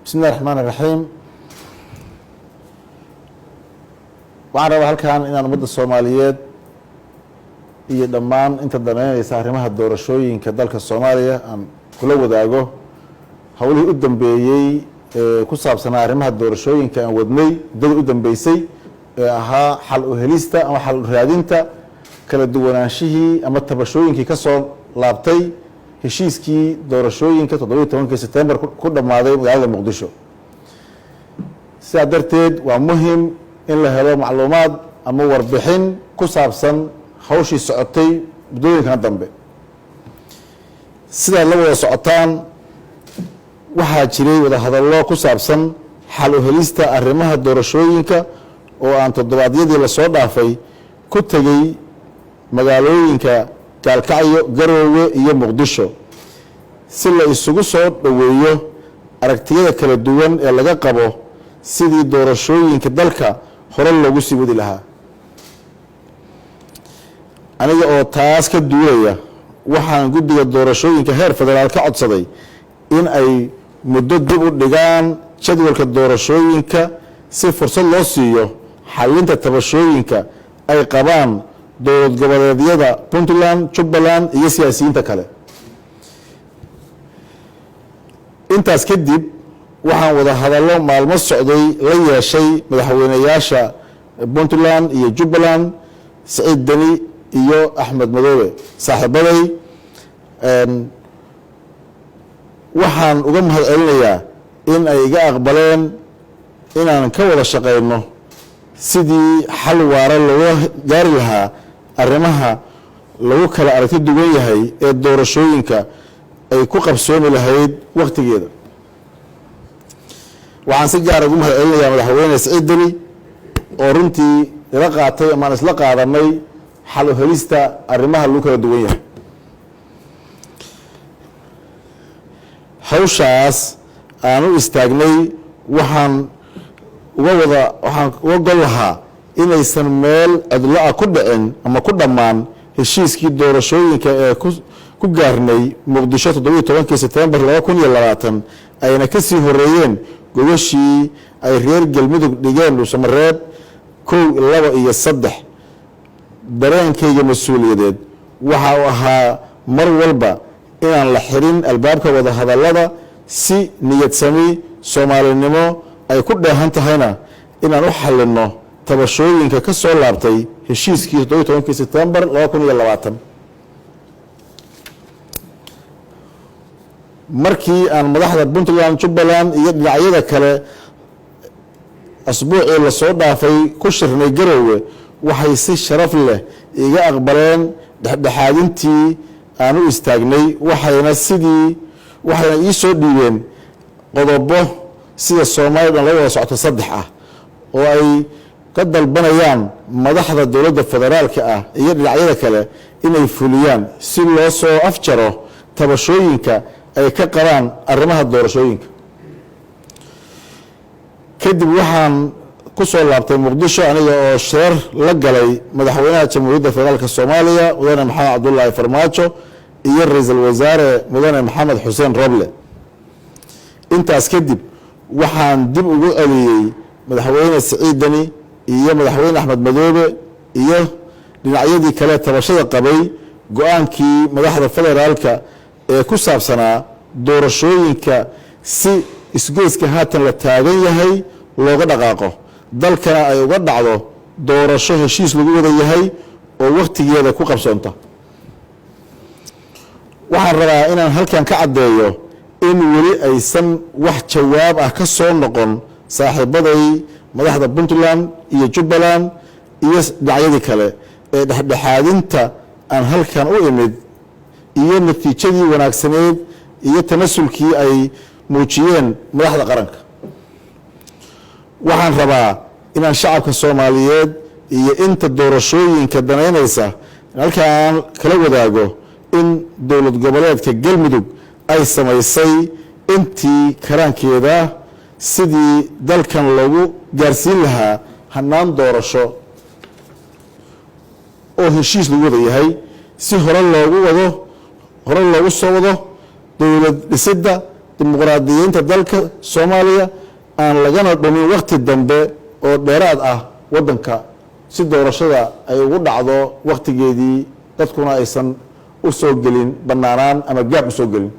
Bismi illahi raxmaan iraxiim. Waxaan rabaa halkan inaan ummadda Soomaaliyeed iyo dhammaan inta daneynaysa arrimaha doorashooyinka dalka Soomaaliya aan kula wadaago howlihii u dambeeyey ee ku saabsanaa arrimaha doorashooyinka aan wadnay muddadii u dambeysay, ee ahaa xal u helista ama xal u raadinta kala duwanaanshihii ama tabashooyinkii ka soo laabtay heshiiskii doorashooyinka 17-kii Sebtembar ku dhammaaday magaalada Muqdisho. Sidaa darteed, waa muhim in la helo macluumaad ama warbixin ku saabsan hawshii socotay muddooyinkan dambe. Sidaad la wada socotaan, waxaa jiray wadahadallo ku saabsan xal u helista arrimaha doorashooyinka oo aan toddobaadyadii lasoo dhaafay ku tegey magaalooyinka Gaalkacyo, Garoowe iyo Muqdisho, si la isugu soo dhoweeyo aragtiyada kala duwan ee laga qabo sidii doorashooyinka dalka hore loogu sii wadi lahaa. Aniga oo taas ka duulaya, waxaan guddiga doorashooyinka heer federaal ka codsaday in ay muddo dib u dhigaan jadwalka doorashooyinka, si fursad loo siiyo xalinta tabashooyinka ay qabaan dowlad goboleedyada Puntland, Jubbaland iyo siyaasiyiinta kale. Intaas kadib, waxaan wada hadallo maalmo socday la yeeshay madaxweyneyaasha Puntland iyo Jubbaland, Saciid Deni iyo Axmed Madoobe, saaxiibaday. Waxaan uga mahad celinayaa in ay iga aqbaleen inaan ka wada shaqeyno sidii xal waara looga gaari lahaa arrimaha lagu kala aragti duwan yahay ee doorashooyinka ay ku qabsoomi lahayd wakhtigeeda. Waxaan si gaara ugu mahad celinayaa Madaxweyne Saciid Deni oo runtii ila qaatay amaan isla qaadanay xal u helista arrimaha lagu kala duwan yahay. Hawshaas aan u istaagnay, waxaan uga gol lahaa inaysan meel cidlo-a ku dhicin ama ku dhammaan heshiiskii doorashooyinka ee ku gaarnay Muqdisho 17-kii Sebtembar 2020, ayna ka sii horeeyeen gogashii ay reer Galmudug dhigeen Dhuusamareeb 1, 2 iyo 3. Dareenkayga mas-uuliyadeed waxa uu ahaa mar walba inaan la xirin albaabka wadahadallada, si niyadsami Soomaalinimo ay ku dheehan tahayna inaan u xalinno tabashooyinka ka soo laabtay heshiiskii 17-kii Sebtembar 2020. Markii aan madaxda Puntland, Jubbaland iyo dhinacyada kale asbuucii lasoo dhaafay ku shirnay Garoowe, waxay si sharaf leh iga aqbaleen dhexdhexaadintii aan u istaagnay, waxayna ii soo dhiibeen qodobo sida Soomaaliya dhan la wada socoto saddex ah oo ay ka dalbanayaan madaxda dowladda federaalka ah iyo dhinacyada kale inay fuliyaan, si loo soo afjaro tabashooyinka ay ka qabaan arrimaha doorashooyinka. Kadib waxaan ku soo laabtay Muqdisho aniga oo shirar la galay Madaxweynaha Jamhuuriyadda Federaalka Soomaaliya, Mudane Maxamed Cabdulaahi Farmaajo, iyo Ra-iisul Wasaare Mudane Maxamed Xuseen Roble. Intaas kadib, waxaan dib ugu celiyey Madaxweyne Siciid Deni iyo Madaxweyne Axmed Madoobe iyo dhinacyadii kale tabashada qabay go-aankii madaxda federaalka ee ku saabsanaa doorashooyinka, si isgoyska haatan la taagan yahay looga dhaqaaqo, dalkana ay uga dhacdo doorasho heshiis lagu wada yahay oo wakhtigeeda ku qabsoonta. Waxaan rabaa inaan halkan ka caddeeyo in weli aysan wax jawaab ah ka soo noqon saaxiibaday madaxda Puntland iyo Jubbaland iyo dhinacyadii kale ee dhexdhexaadinta aan halkan u imid iyo natiijadii wanaagsaneed iyo tanasulkii ay muujiyeen madaxda qaranka. Waxaan rabaa inaan shacabka Soomaaliyeed iyo inta doorashooyinka danaynaysa halkaan kala wadaago in dowlad goboleedka Galmudug ay samaysay intii karaankeeda sidii dalkan loogu gaarsiin lahaa hanaan doorasho oo heshiis lagu wada yahay, si hore loogu wado, hore loogu soo wado dowlad dhisidda. Dimuqraadiyiinta dalka Soomaaliya aan lagana dhumin wakti dambe oo dheeraad ah waddanka, si doorashada ay ugu dhacdo wakhtigeedii, dadkuna aysan u soo gelin bannaanaan ama gaab u soo gelin.